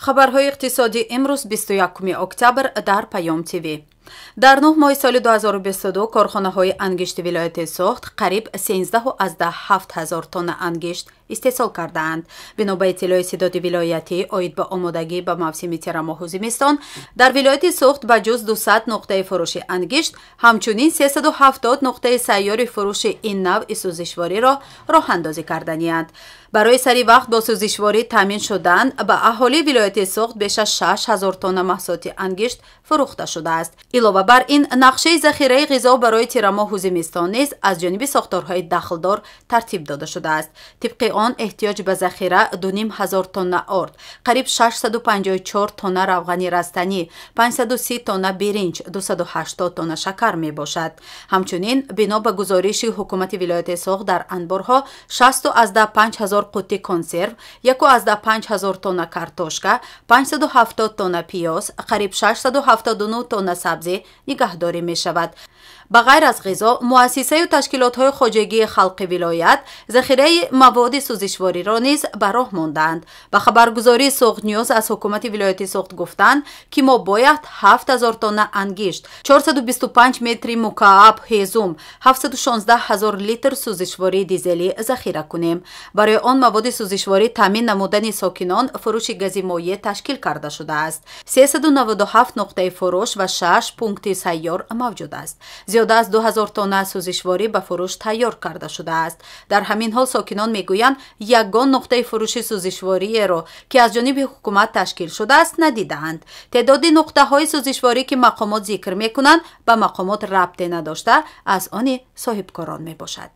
Хабарҳои иқтисодӣ имрӯз 21 октябр дар Паём ТВ. Дар 9 моҳи соли 2022 корхонаҳои ангишти вилояти Суғд қариб 13,7 ҳазор тонна ангишт истеҳсол кардаанд. Бино ба иттилои сидоди вилоятӣ оид ба омодагӣ ба мавсими тирамоҳу зимистон, дар вилояти Суғд ба ҷуз 200 нуқтаи фурӯши ангишт, ҳамчунин 370 нуқтаи сайёри фурӯши ин навъи сӯзишвориро роҳандозӣ карданианд. Барои сари вақт бо сӯзишворӣ таъмин шудан ба аҳолии вилояти Суғд беш аз 6 ҳазор тонна маҳсулоти ангишт фурӯхта шудааст. Илова бар ин, нақшаи захираи ғизо барои тирамоҳу зимистон низ аз ҷониби сохторҳои дахлдор тартиб дода шудааст. Тибқи он, эҳтиёҷ ба захира 2,5 ҳазор тонна орд, қариб 654 тонна равғани растанӣ, 530 тонна биринҷ, 280 тонна шакар мебошад. Ҳамчунин, бино ба гузориши ҳукумати вилояти Суғд, дар анборҳо 6,5 ҳазор қуттӣ консерв, 1,5 ҳазор тонна картошка, 570 тонна пиёз, қариб 679 тонна сабзӣ нигаҳдорӣ мешавад. Ба ғайр аз ғизо, муассисаю ташкилотҳои хоҷагии халқи вилоят захираи маводи сӯзишвориро низ ба роҳ мондаанд. Ба хабаргузории Суғд Ньюз аз ҳукумати вилояти Суғд гуфтанд, ки мо бояд 7000 тонна ангишт, 425 метри мукааб ҳезум, 716 ҳазор литр сӯзишвории дизелӣ захира кунем. Барои он маводи сӯзишворӣ таъмин намудани сокинон фурӯши гази моеъ ташкил карда шудааст. 397 нуқтаи фурӯш ва 6 пункти сайёр мавҷуд аст. Зиёда аз 2000 тонна сӯзишворӣ ба фурӯш тайёр карда шудааст. Дар ҳамин ҳол сокинон мегӯянд, ягон нуқтаи фурӯши сӯзишвориеро, ки аз ҷониби ҳукумат ташкил шудааст, надидаанд. Теъдоди нуқтаҳои сӯзишворӣ, ки мақомот зикр мекунанд, ба мақомот рабте надошта, аз они соҳибкорон мебошад.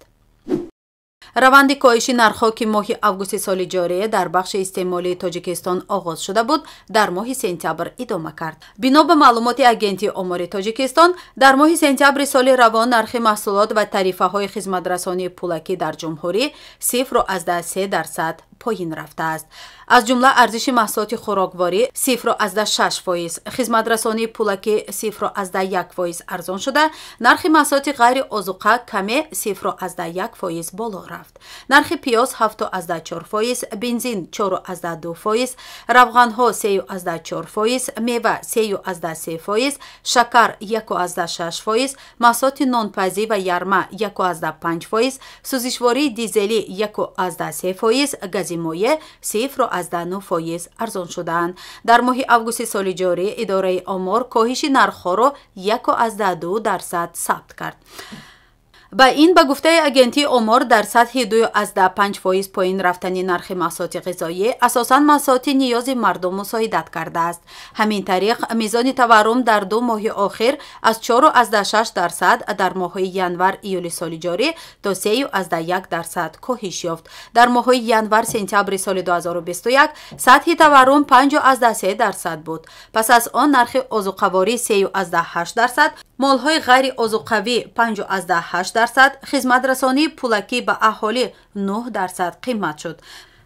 Раванди коҳиши нархҳо, ки моҳи августи соли ҷорӣ дар бахши истеъмолии Тоҷикистон оғоз шуда буд, дар моҳи сентябр идома кард. Бино ба маълумоти Агентии омори Тоҷикистон, дар моҳи сентябри соли равон нархи маҳсулот ва тарифаҳои хизматрасонии пулакӣ дар ҷумҳурӣ 0,3% поин рафтааст. Аз ҷумла арзиши маҳсулоти хӯрокворӣ 0,6%, хизматрасонии пулакӣ 0,1% арзон шуда, нархи маҳсулоти ғайриозуқа каме 0,1% боло рафт. Нархи пиёз 7,4%, бензин 4,2%, равғанҳо 3,4%, мева 3,3%, шакар 1,6%, маҳсулоти нонпазӣ ва ярма 1,5%, сӯзишвории дизелӣ 1,3%, гази моеъ 0,9% арзон шудаанд. Дар моҳи августи соли ҷорӣ идораи омор коҳиши нархҳоро 1,2% сабт кард. Ба ин, ба гуфтаи агентии омор, дар сатҳи 2,5% поин рафтани нархи маҳсулоти ғизоӣ асосан маҳсулоти ниёзи мардум мусоидат кардааст. Ҳамин тариқ, мизони таваррум дар 2 моҳи охир аз 4,6% дар моҳҳои январ июли соли ҷорӣ то 3,1% коҳиш ёфт. Дар моҳҳои январ сентябри соли 2021 сатҳи таваррум 5,3% буд. Пас аз он нархи озуқаворӣ 3,8%, молҳои ғайриозуқавӣ 5,8%, хизматрасонии пулакӣ ба аҳолӣ 9% қимат шуд.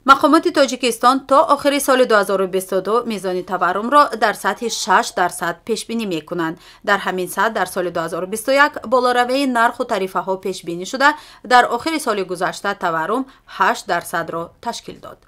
Мақомоти Тоҷикистон то охири соли 2022 мизони таваррумро дар сатҳи 6% пешбинӣ мекунанд. Дар ҳамин сатҳ дар соли 2021 болоравии нарху тарифаҳо пешбинӣ шуда, дар охири соли гузашта таваррум 8%-ро ташкил дод.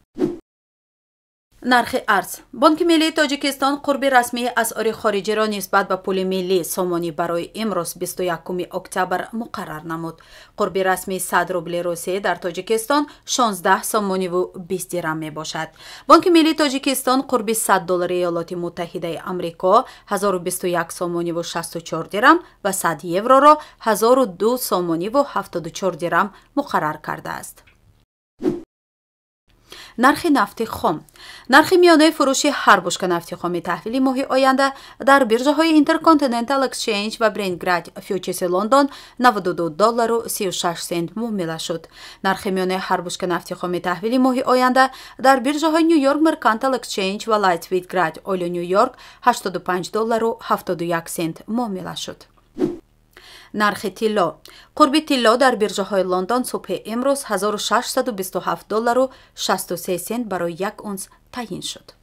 Нархи арз. Бонки миллии Тоҷикистон қурби расмии асъори хориҷиро нисбат ба пули миллӣ сомонӣ барои имрӯз 21 октябр муқаррар намуд. Қурби расмии 100 рубли Русия дар Тоҷикистон 16 сомониву 20 дирам мебошад. Бонки миллии Тоҷикистон қурби 100 доллари Иёлоти Муттаҳидаи Амрико 1021 сомониву 64 дирам ва 100 евроро 1002 сомониву 74 дирам муқаррар кардааст. Нархи нафти хом. Нархи миёнаи фурӯши ҳар бушка нафти хоми таҳвили моҳи оянда дар биржаҳои Intercontinental Exchange ва Brent Grade Futures Лондон 92 доллару 36 сент муомила шуд. Нархи миёнаи ҳар бушка нафти хоми таҳвили моҳи оянда дар биржаҳои New York Mercantile Exchange ва Light Sweet Grade Oil New York 85 доллару 71 сент муомила шуд. Нархи тилло. Қурби тилло дар биржаҳои Лондон субҳи имрӯз 1627 доллару 63 сент барои як унс таъйин шуд.